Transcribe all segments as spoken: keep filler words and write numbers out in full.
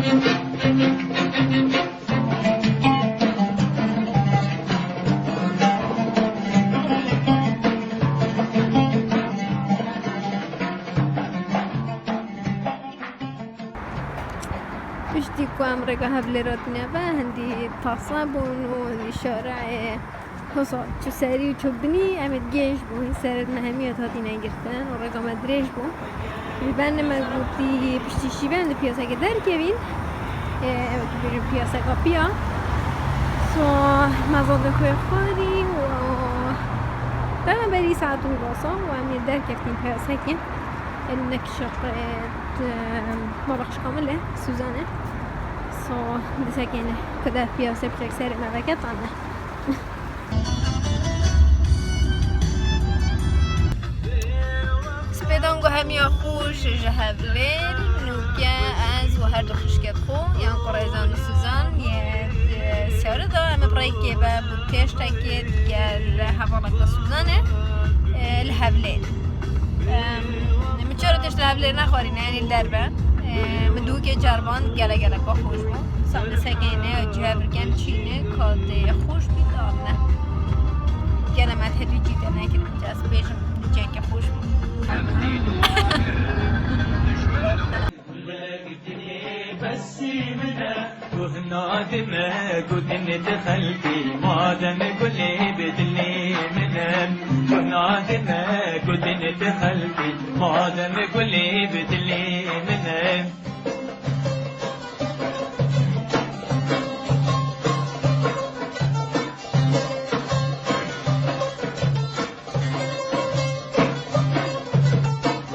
Piştî ku em rêka Hevlêr hatine ve, hindî tasa bûn û hindî şareyê hosa çû serî û çû binî, em ê digihêj bûn, serê me hemî hatîne girtin û rêka me dirêj bû. Ji ber me gotî piştî şîvê em di piyaseke derkevîn. Ê, ew dibêjin piyaseka piya. So, me zazê xwe xwarî û dema berî saet nîvasa û em ê derkevtîn piyasekê. Ê, nek şeq, ê, d-, ma bexşka min le, Suzan e. So, disekên ku de piyase biçek serê me veke tane. Spêdan ku hemiya xweş ji Hevlêr, nûke ez û her du xişkêt xwe, yan kurêzan û Suzan, yê, e, siyarê de em ê bi rêkê ve bi kêştekê digel hevalek de Suzan e, e, li Hevlêr. Em, min çar tişt li Hevlêr nexwarîne, yanî li derve. Em, min dûkê ceriban gelek gelek xweş bû. Sandiseke ne, cihê birken çîne, katê xweş bî dar ne. Gele me tevî cî te nekirin, ez bêjim, cengê xweş bû. Guhna dime gudin di xelkî, madem gulê bi dilê min e. Guhna dime gudin di xelkî, madem gulê bi dilê min e.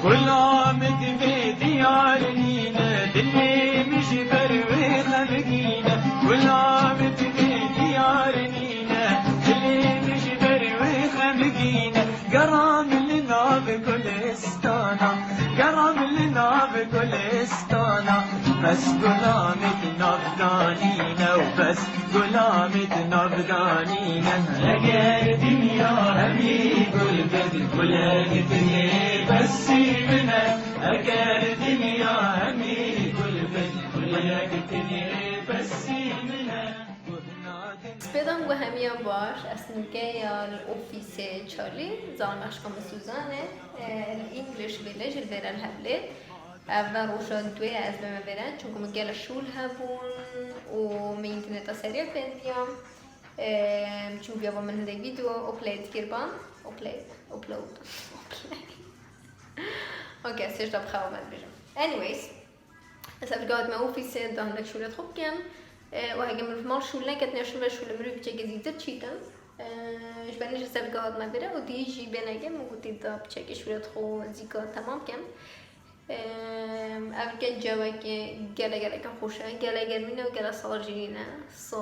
Gulamê divê diyar nîne, dilê min ji ber wê xemgîne. Gulamê divê diyar nîne, dilê min ji ber wê xemgîne. Geram li nav gulistana, geram li nav gulistana. Bes gulamê di nav danîne û bes gulamê di nav danîne. Eger dinya hemî gul bid, gulek dilê besî min e. Eger dinya hemî gul bid, gulek dilê besî min e. Spêdan ku hemiyan baş, ez nûke ya li ofîsê Charlie, zanî bexşka min Suzan e, e, li English Village li vêre li Hevlêr. Ev ve roja duê ye ez bême vêre, çunku min gelek şûl hebûn û min înterneta serî ya fêndiya. Em, çûbûya bo min hindek vîdeo upload kirban. Upload, upload, upload. Ok, ez hêşta bi xewa me dibêjim. Anyways, ez hevdî got me ofîsê da hindek şûlê xwe bikim. E, û heke mirov mal şûl neketine, şûl ve şûlê mirov piçekê zîtir çîtin. E, ji ber nîşe ser got me vêre û dî jî bênege min gotî da piçekê şûlê xwe zîka temam kim. Em, ev ke cewekê gelek gelek xweş e, gelek germîn e û gelek sar jî nîne. So,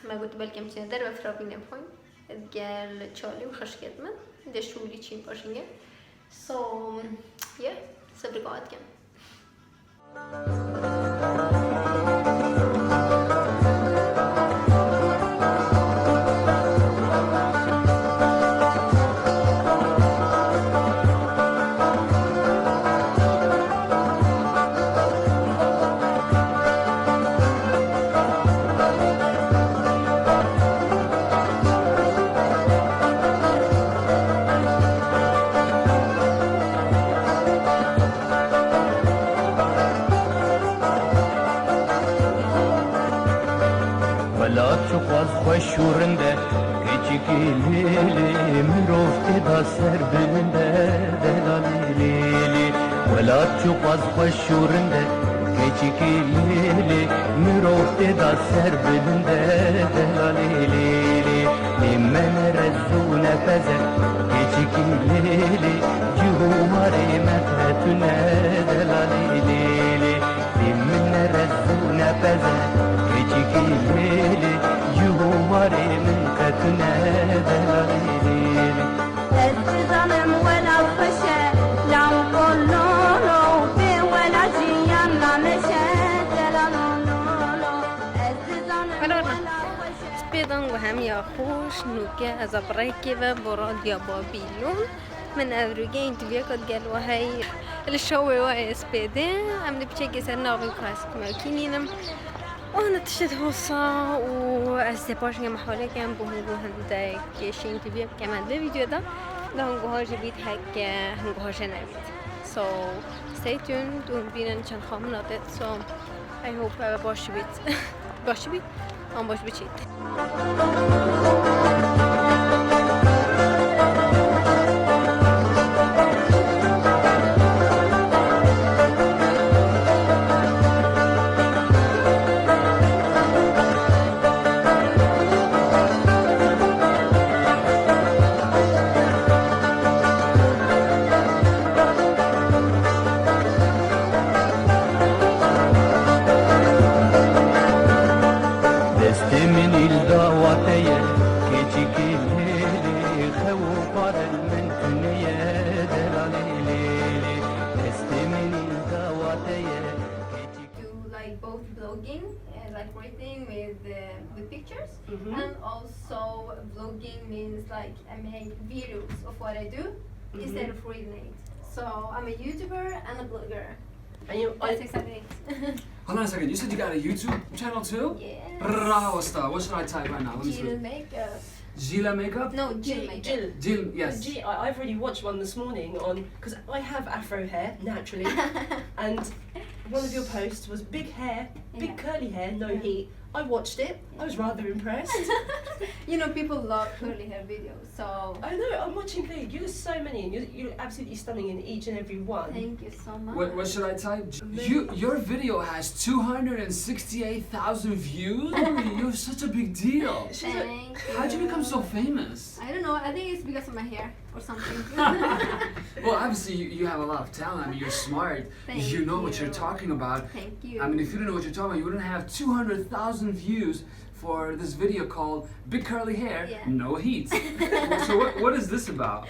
me got belkî em çine derve firabîne bixwin. Digel Charlie û xişkêt min. De şûlî çîn paşînge. So, yeah, sebrik atikem. Welat çiqas xweş û rind e, keçikî lê lê mirov tê da ser bilind e, delalê lê lê. Welat çiqas xweş û rind e, keçikî lê lê mirov tê da ser bilind e, delalê lê lê. Lê me ne rez û ne pez e, keçikî lê lê, cih û warê me qetûne, delalê lê lê. Lê min ne rez û ne pez e, keçikî lê lê, cih û warê min qetûne, delalê lê lê. Ez dizanim welat xweş e, lam kololo, bê welat jiyan nameş e, delalo lolo. Ez dizanim Helal me. Welat xweş e. Spêdan we hemiya xweş, nûke ez a bi rêkê ve bo Radya Babîlon. Min ev rûgê interviyeka digel we heye. Li şewê we yê spêdê, em li piçekê ser navê ku ez kumekî nînim. Wana tişt hosa û ez dê paşê mehwaleke em bo hûn hindek kêşî interviyê bikem em vê videoda. Da hûn guha jî bît heke hûn guha jê nebît. So, stay tuned û bînin çend xamina têt. So, I hope, eh, baş bît. Baş bît. An baş biçît. Destê min îl dawa te ye, keçikê lêlê xew û parel min tune ye, delalê lêlê. Destê min îl dawa te ye, keçikê. Do, like, both blogging, uh, like, writing with, uh, with pictures, and also vlogging means, like, I make videos of what I do instead of reading it. So I'm a YouTuber and a blogger. And you, that's exactly it. Hold on a second. You said you got a YouTube channel too? Yes. Bravo, star. What should I type right now? Let me see. Jill Makeup. Gila Makeup? No, Jill Makeup. Jill. Jill, yes. G, I, I've already watched one this morning on, 'cause I have afro hair, naturally. And one of your posts was big hair, big curly hair, no heat. I watched it. I was rather impressed. You know, people love curly hair videos, so. I know, I'm watching Claire. You have so many, and you're, you're absolutely stunning in each and every one. Thank you so much. What, what should I type? J-, you, your video has two hundred and sixty-eight thousand views? You're such a big deal. She's a Thank you. How'd you become so famous? I don't know. I think it's because of my hair or something. Well, obviously, you, you have a lot of talent. I mean, you're smart. Thank you. You know what you're talking about. Thank you. I mean, if you didn't know what you're talking about, you wouldn't have two hundred thousand views for this video called Big Curly Hair, Yeah. No Heat. So what, what is this about?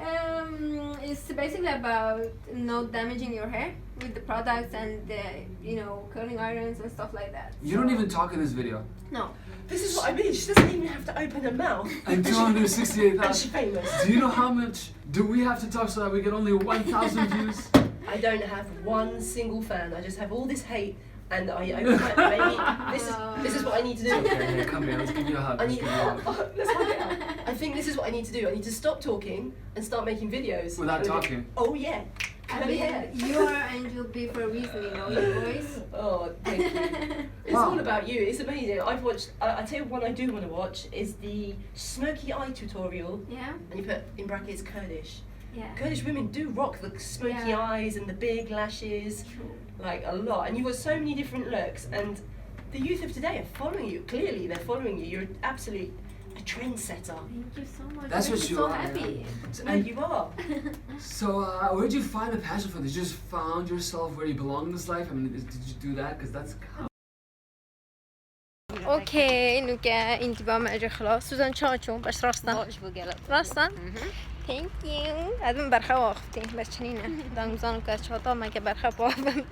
Um, it's basically about not damaging your hair with the products and the, you know, curling irons and stuff like that. You don't So even talk in this video. No. This is what I mean. She doesn't even have to open her mouth. And And she, two hundred sixty-eight thousand. And she's famous. Do you know how much do we have to talk so that we get only one thousand views? I don't have one single fan. I just have all this hate, and I, I, I, I need, this is, this is what I need to do. Okay, here, come here. Let's give you a hug. I Let's need, give you a hug. Let's hug it out. I think this is what I need to do. I need to stop talking and start making videos. Without And we go, talking. Oh yeah. I Curly mean, hair. You are Angel B for a reason, you know, your voice. Oh, thank you. It's Wow. all about you. It's amazing. I've watched, I, I tell you, one I do wanna watch is the smoky eye tutorial. Yeah. And you put in brackets Kurdish. Yeah. Kurdish women do rock the smoky Yeah. eyes and the big lashes, True. like, a lot. And you've got so many different looks, and the youth of today are following you. Clearly, they're following you. You're absolutely a trendsetter. Thank you so much. That's It what makes me you so are, happy. yeah. No, And you are. So, uh, where did you find a passion for this? You just found yourself where you belong in this life? I mean, is, did you do that? 'Cause that's kind of Okay, nûke întiba me jî xilas. Suzan, çawa çû? Baş, rastan? Baş bû gelek. Rastan? Mhm. Thank you. Ez min berxew axivtî, bes çi nîne. Dang zanim ke çata me ke berxew bavim.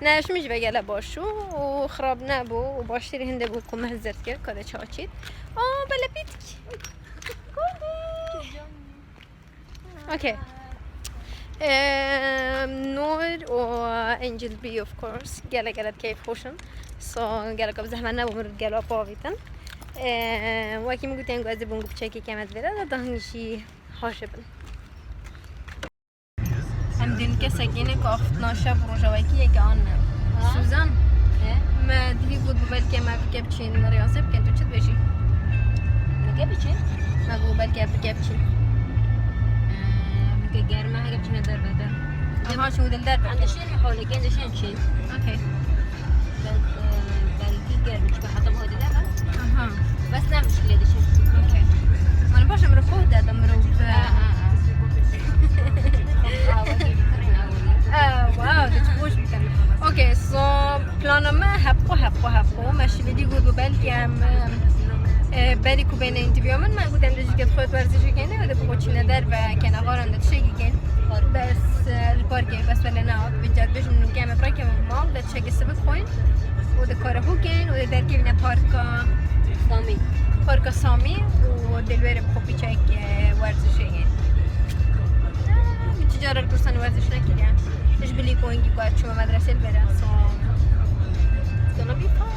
Ne, ji min jî ve gelek baş bû û xirab nebû û baştirî hinde bû ku me hizir dikir, ka de çawa çît. Aa, bele pîtik. Okey. Eee, Nur û Angel B, of course, gelek gelek keyfxweş in. So, gelek bi zehmet nebû, mirov gelo bavîtin. Eee, wekî min gotiye, ez ê bûm ku piçekî keme divêre, da dahîn jî haşê bin. Em dîn kesekî ne ku axiftina şev û rojawekî yeke an ne. Ha? Suzan, He? me dî got bi belkê me bike biçîn riyazê bikin, tu çi dibêjî? Bike biçîn? Me got belkê bike biçîn. Ee, bike germe heke biçîne derve de. Aha, çû dil derve. Em dişên holekên dişên çîn. Okey. Bel-, e, belkî germ, çika heta bu hode derve. Aha. Bes ne mişkile dişên. Okey. Hani baş mirov xwe de, de mirov, e, Ha, ha, ha. Ee, wow, dê çi xweş bî. Okey, so plana me hepqo, hepqo, hepqo. Me şivê dî got, belkî em, e, berî ku bêne interview min, me got, em dê jî ket xwe werzişê kene, û dê bi xwe çîne derve, kene xwaran de tiştekî kên. Bes, e, li parkê, bes wele ne, vê car bêjim nûke em ê birakin mal, de tiştekî sivik xwin. Û dê kare hû kên, û dê derkevîne parka Samî. Parka Samî, û dê li wê re bi xwe piçek, e, werzişê kên. Cara li Kurdistanê werziş nekiriye. Ji bilî ku hingî ku ez çûme medresê li vêre. So, it's gonna be fun.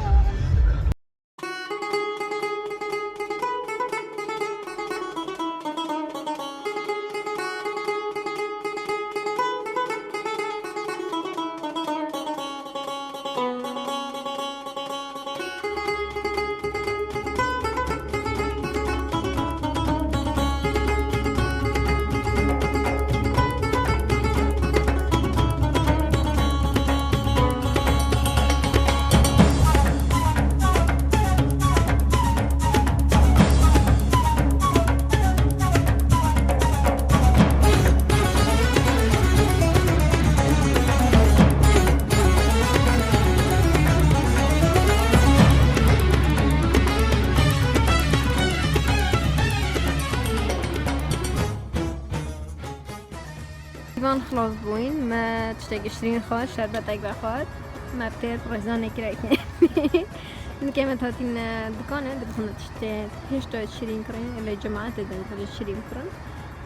Van xilas bûyn, me tiştekî şirîn xwar, şerbetek vexwar. Me pêr rêzanê kirek. Nikê me hatîn, e, dikanê, dibixwine tiştê hêşta şirîn kirin, lê cemaetê de şirîn kirin.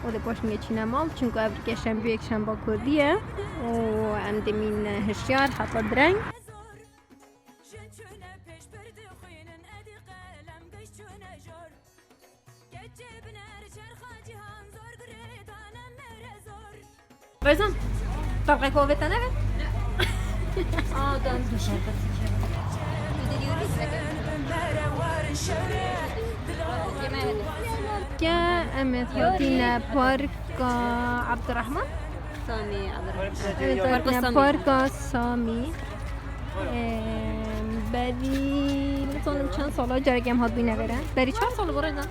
Û dê paştî çîne mal, çunku ev rike şembe, yekşemba kurdî ye. Û em dê mîn hişyar, heta direng. Jin çûne pêş pir dixwînin, edî qelem giş çûne jor. Keçê biner çerxa cîhan zor, girêdane mere zor. Rezan, tabqê kovê te nebe? Aa, dan. Ke em ê hatîne parka Abdurrahman? Samî Abdurrahman. Em ê hatîne parka Samî. Em, berî, nizanim çend sala, carek em hatbûyne vêre. Berî çar sal bû, Rezan?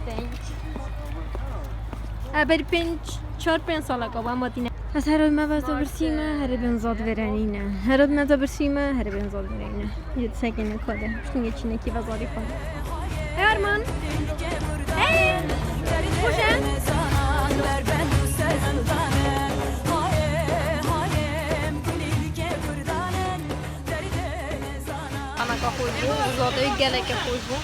Pênc. E, berî pênc, çar pênc sala ka em hatîne. Ez her me veza birsîme, herê bin zad verenîne. Her me veza birsîme, herê bin zad verenîne. Ji sekê me kade. Piştî geçînekî vezarî xwe. Hey Arman. Hey. Xweş e. Anaka xweş bû, zadeyê geleke xweş bû.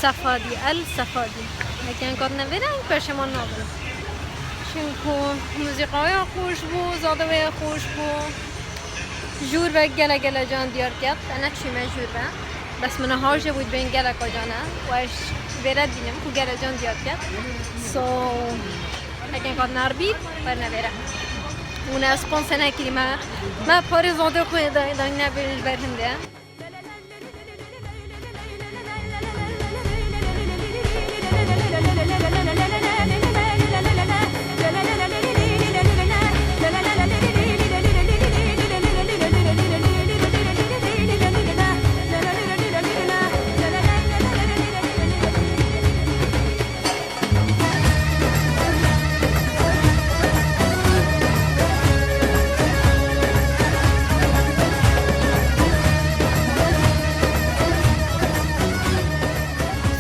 Sefadî, el Sefadî. Heke em katine vê de, em peşeman nabin. Çunku muzîkaya xweş bû, zadeweye xweş bû. Jûr ve gele gele can diyar ket. Ez neçûme jûr ve. Bes min hawje bû dibên geleka can e. Û ez vêre dînim ku gele can diyar ket. So, heke em katine erbî, werne vêre. Û ne sponsor nekirî me. Me parê zadê xwe da-, dayne vê ji ber hinde.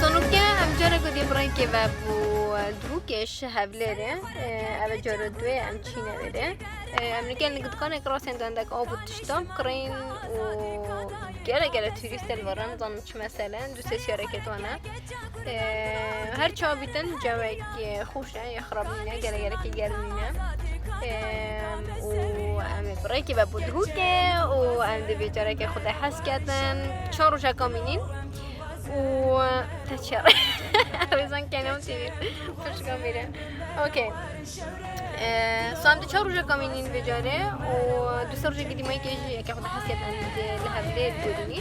Sonûke em careke dî bi rengê ve bû Dihûkê ji Hevlêrê. Ev e cara duyê em çîne vêrê. Em li gel dikaneke rastên dendek av û tiştan kirîn û gele gele turîst e li vir, nizanim çi mesele, du sê siyareke wan e. Her çawa bîtin cewek xweş e, ya xirab nîne, gele gelekî germ nîne. Û em ê bi rêkê ve bo Dihûkê û em dê vê careke Xwedê hez ketin. Çar rojeka mînîn û te çer. Rêzan Kenan T V. Pişka mîre. Okey. Ee, so em di çar rojeka mînîn vê carê û du sê rojekî dîmeyî jî yeke xwe dihesiyet em dê li hevlê bibînî.